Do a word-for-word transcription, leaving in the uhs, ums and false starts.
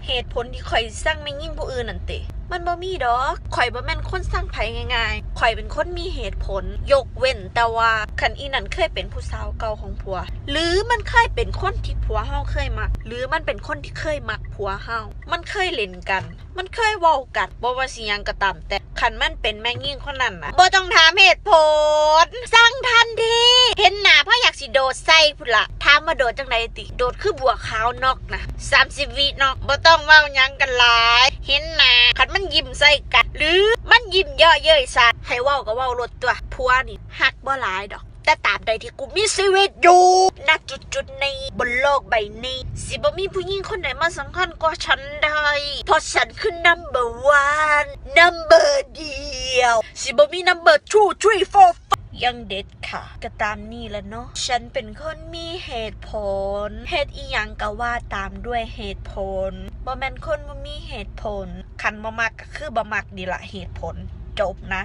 เหตุผลที่ข่อยซังแม่หญิงผู้อื่นนั่นติ มันบ่มีดอก ข่อยบ่แม่นคนซังไผง่ายๆ ข่อยเป็นคนมีเหตุผล ยกเว้นแต่ว่าคันอีนั่นเคยเป็นผู้สาวเก่าของผัว หรือมันเคยเป็นคนที่ผัวเฮาเคยมัก หรือมันเป็นคนที่เคยมักผัวเฮา มันเคยเล่นกัน มันเคยเว้ากัน บ่ว่าสิหยังก็ตามแต่ คันมันเป็นแม่หญิงคนนั้นนะ บ่ต้องถามเหตุผล ซังทันที เห็นหน้าพออยากสิโดดใส่พุ้นละ ถามว่าโดดจังใดติ โดดคือบัวขาวน็อกนะ สามสิบวิเนาะ บ่ต้องเว้าหยังกันหลาย เห็นหน้า คันมันยิ้มใส่กัน หรือมันยิ้มเยาะเย้ยใส่ ให้เว้าก็เว้าโลดตั๊ว ผัวนี่ฮักบ่หลายดอก แต่ตราบใดที่กูมีชีวิตอยู่ ณ จุดๆ นี้ บนโลกใบนี้ สิบ่มีผู้หญิงคนใดมาสำคัญกว่าฉันได้ เพราะฉันคือ number one number เดียว สิบ่มี number two three four five ยังเด็ดค่ะ ก็ตามนี่แหละเนาะ ฉันเป็นคนมีเหตุผล เฮ็ดอีหยังก็ว่าตามด้วยเหตุผล บ่แม่นคนบ่มีเหตุผล คันบ่มักก็คือบ่มักนี่ละเหตุผล จบนะ